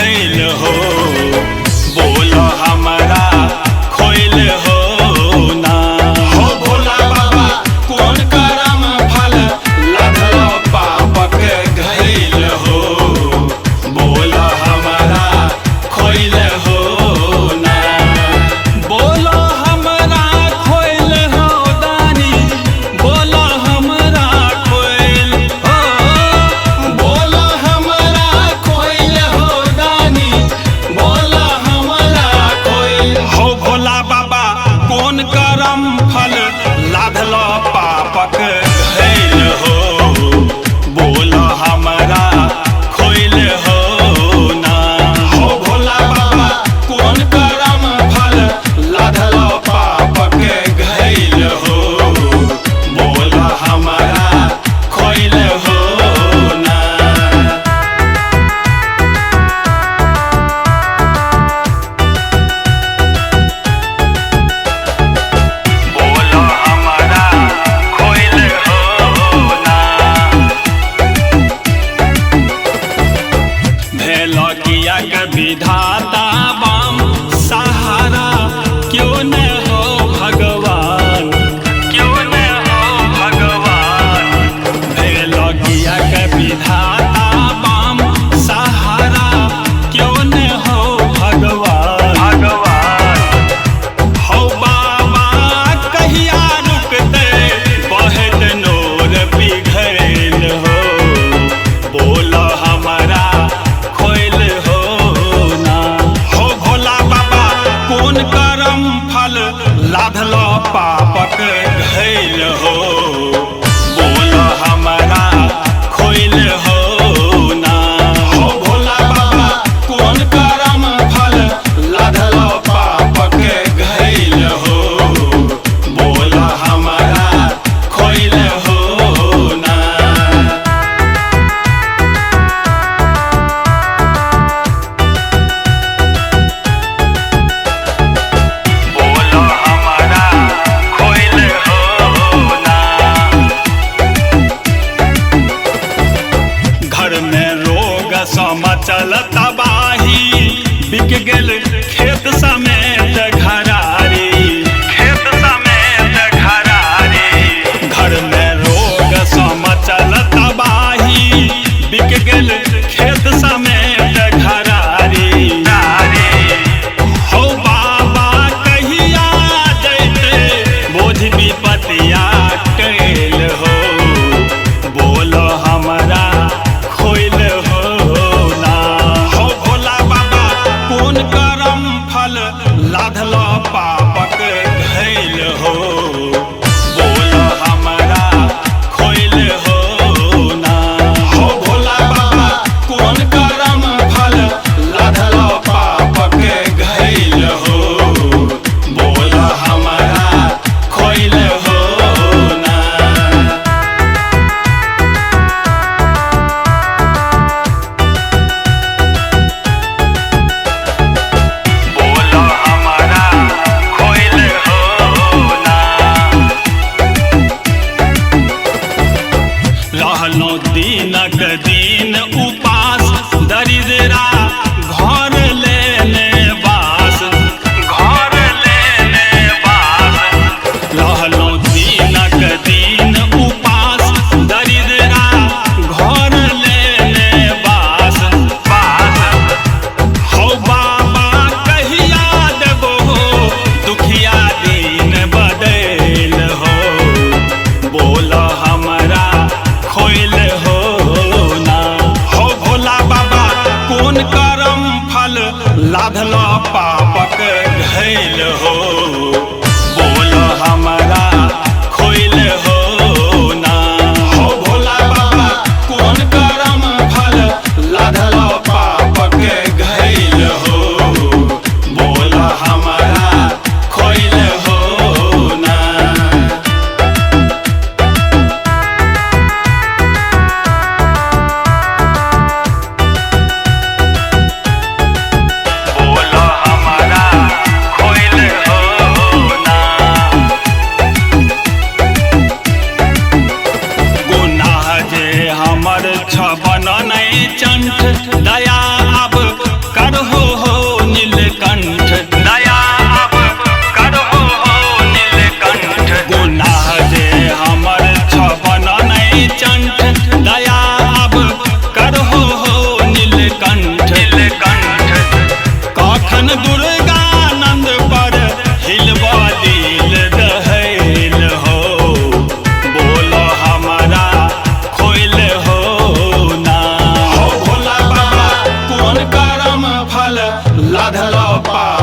घैल हो, बोल हमरा खोइल हो ना। हो भोला बाबा कौन करम फल लधल पापक घैल हो, बोल हमरा खोइल हो ना। बोल हमरा खोइल हो दानी, बोल हमरा खोइल हो, बोल हमरा खोइल हो दानी, बोल हमरा खोइल हो। भोला बाबा कौन करम फल लाधल पापक घैल हो, बोल हमरा खोइल हो ना। हो भोला बाबा कौन करम फल लाधल पापक घैल हो, बोल हमरा खोइल हो ना। बोल हमरा खोइल हो ना। भेल किया के विधाता बाम सहारा क्यों न हो भगवान, क्यों न हो भगवान। भेल किया के विधाता बाम सहारा क्यों न हो भगवान, भगवान। हौ बाबा कहिया रुकते बहत नोर पिघल हो, बोल हमरा खोइल हो ना। हो भोला बाबा कौन करम फल लाधल पापक घैल हो, बोल हमरा खोइल हो ना। हो भोला बाबा कौन करम फल लाधल पापक घैल हो, बोल हमरा खोइल हो ना। बोल हमरा खोइल हो ना। घर में रोग समचल तबाही, बिक गेल खेत समेत घरारी, खेत समेत घरारी। घर में रोग समचल तबाही, बिक गेल खेत समेत घरारी। हो बाबा कहिया जैते बोझ विपतिया कैल हो, बोल हमरा खोइल हो ना। हो भोला बाबा कौन करम फल लाधल पापक घैल हो, बोल हमरा खोइल हो ना। हो भोला बाबा कौन करम फल लाधल पापक घैल हो, बोल हमरा खोइल हो ना। बोल हमरा खोइल हो ना। रहलौं दिनक दिन उपास, दरिद्रा घर लेने बास, घर लेने बास। रहलौं दिनक दिन उपास, दरिद्रा घर लेने बास, बास। हौ बाबा कहिया देबो दुखिया दिन बदैल हो, बोल हमरा खोइल हो ना। हो भोला बाबा कौन करम फल लाधल पापक घैल हो, बोल हमरा खोइल हो ना। हो भोला बाबा कौन करम फल लाधल पापक घैल हो, बोल हमरा खोइल हो ना। बोल हमरा खोइल हो ना। साधल पार।